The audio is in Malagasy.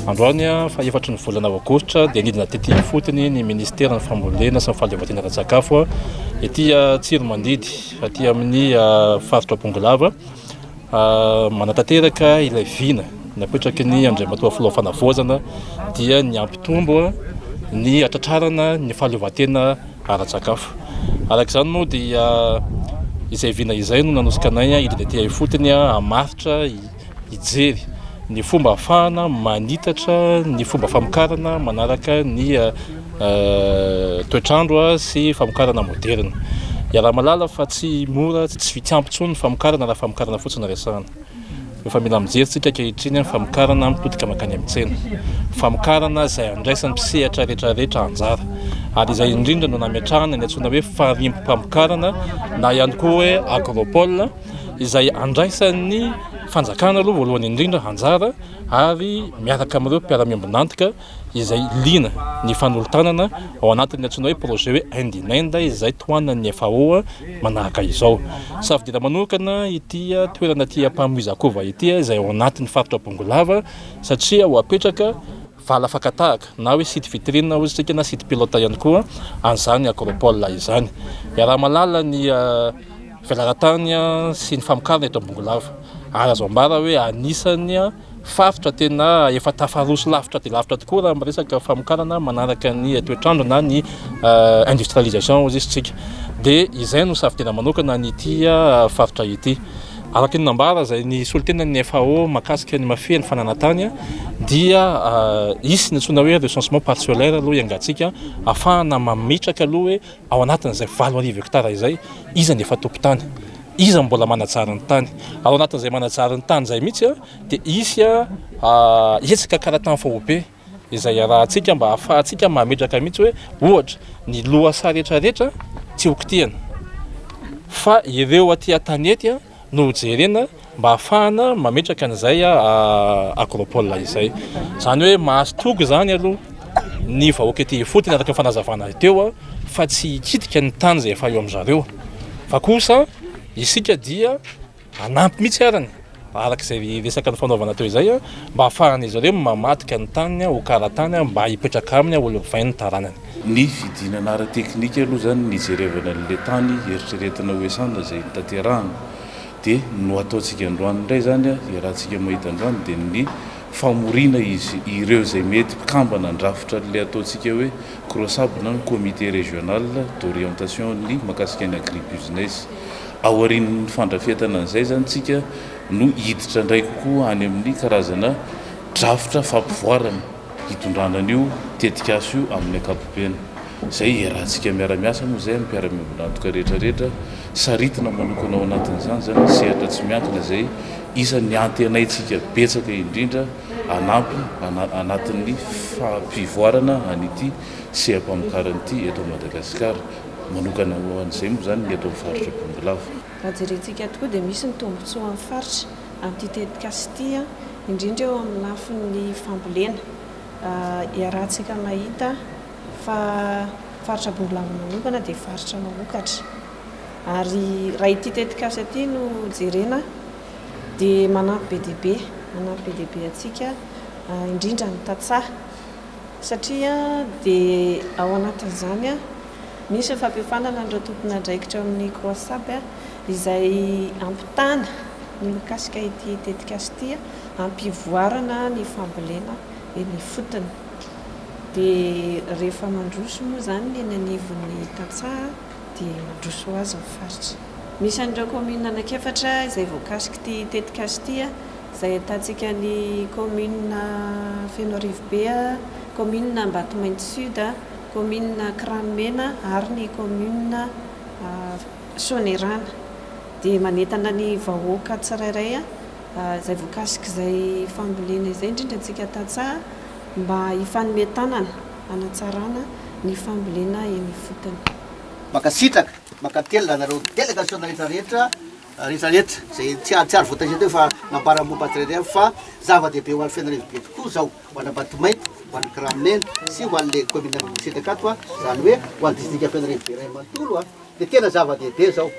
Androany fahefatry ny volana aogositra dia nidina tety ifotony ny ministeran'ny fambolena sy ny fahaleovantena ara-tsakafo ety Tsiromandidy aty amin'ny faritra Bongolava. Manatanteraka ilay vina napetraky ny Andriamatoa Filoha Fanavaozana dia ny hampitombo ny hatratrarana ny fahaleovantena ara-tsakafo. Araka izany moa dia izay vina izay no nanosika anay hidina ety ifotony hamaritra, hijery ny fomba ahafahana manitatra ny fomba famokarana manaraka ny toetr'andro sy famokarana moderina. Iaraha-mahalala fa tsy mora, tsy tsy ampy intsony ny famokarana raha famokarana fotsiny no resahana. Efa mila mijery isika ankehitriny ny famokarana mitodika mankany amin'ny tsena. Famokarana izay andraisan'ny mpisehatra rehetra rehetra anjara. Ary izay indrindra no nametrahana ny antsoina hoe farimbom-pamokarana na ihany koa hoe agropole izay andraisan'ny fanjakana aloha voalohany indrindra anjara ary miaraka amin'ireo mpiara-miombon'antoka izay liana ny fanolo-tanana ao anatin'ny antsoina hoe projet hoe Inde in Inde izay tohanan'ny FAO manaraka izao. Safidiana manokana ity toerana aty Ampamoizakova ity izay ao anatin'ny faritra Bongolava satria ho apetraka vala fakan-tahaka na hoe site vitrine hoy isika na site pilote ihany koa an'izany agropole izany. Iaraha-mahalala ny velaran-tany sy ny famokarana eto Bongolava ary azo ambara hoe anisan'ny Faritra tena efa tafaroso lavitra dia lavitra tokoa raha miresaka famokarana manaraka ny toetr'andro na ny industrialisation hozy izy tsika. Dia izay no safidiana manokana an'ity faritra ity. Araka ny nambara izay ny solontenan'ny FAO mahakasika ny mafia ny fananantany dia hisy ny antsoina hoe recensement parcellaire aloha hiangantsika ahafahana mametraka aloha hoe ao anatin'izay 8000 hectares izay iza ny efa tompon-tany. Iza no mbola manajary ny tany? Ao anatin'izay manajary ny tany izay mihitsy dia hisy hetsika karatany faobe izay iarahantsika mba hahafahantsika mametraka mihitsy hoe ohatra ny lohasaha rehetra rehetra tsy ho kitihana fa ireo aty an-tanety no hojerena mba hahafahana mametraka an'izay agropole izay. Izany hoe mahazo toky izany aloha ny vahoaka ety ifotony araka ny fanazavana teo fa tsy hikitika ny tany izay efa eo amin-dry zareo fa kosa isika dia hanampy mihitsy arany araka izay resaka nifanaovana teo izay mba hahafahan'izy ireo mamadika ny taniny ho karatany mba hipetraka aminy ho lovain'ny taranany. Ny fidinana ara-teknika aloha izany nijerevana an'ilay tany eritreretina ho esana izay notanterahana dia no ataontsika androany indray izany, iarahantsika mahita androany dia ny famoriana izy ireo izay mety mpikambana andrafitra an'ilay ataontsika hoe Crosab na ny Comité Régional d'Orientation ny mahakasika ny Agribusiness. Aorian'ny fandrafetana an'izay izany tsika no hiditra indray kokoa any amin'ny karazana drafitra fampivoarana hitondrana an'io tetikasa io amin'ny ankapobeny. Izay iarahantsika miara-miasa moa izay amin'ny mpiara-miombon'antoka rehetra rehetra. Saritina manokana ao anatin'izany izany ny sehatra tsy miankina izay isan'ny antenaintsika betsaka indrindra hanampy anatin'ny fampivoarana an'ity seha-pamokarana ity eto Madagasikara. Manokana ho an'izay moa izany ny eto amin'ny faritra Bongolava. Raha jerentsika tokoa dia misy ny tombontsoa amin'ny faritra amin'ity tetikasa ity, indrindra eo amin'ny lafiny fambolena. Iarahantsika mahita fa faritra Bongolava manokana dia faritra mamokatra. Ary raha ity tetikasa ity no jerena dia manampy be dia be, manampy be dia be antsika indrindra ny tantsaha satria dia ao anatin'izany misy ny fampiofanana an'ireo tompon'andraikitra eo amin'ny Croissab izay ampitana ny mikasika ity tetikasa ity hampivoarana ny fambolena eny ifotony. Dia rehefa mandroso moa izany ny eny anivon'ny tantsaha dia mandroso ho azy ny faritra. Misy an'ireo kaominina anankiefatra izay voakasik'ity tetikasa ity, izay ahitantsika ny kaominina Fenoarivobe, kaominina Ambatomainty Sud, kaominina Kiranomena ary ny kaominina Soanierana. Dia manentana ny vahoaka tsirairay izay voakasik'izay fambolena izay, indrindra antsika tantsaha, mba hifanome tanana hanatsarana ny fambolena eny ifotony. Mankasitraka! Mankatelina anareo delegasiona rehetra rehetra rehetra rehetra izay tsy ary tsy ary voataisa teo fa nambara momba tsirairay avy fa zava-dehibe ho an'ny Fenerivobe tokoa izao, ho an'Ambatomainty, ho an'ny Kiramena sy ho an'ilay commune Ambohitsitraka ato, izany hoe ho an'ny distrika Fenerivobe iray manontolo dia tena zava-dehibe izao.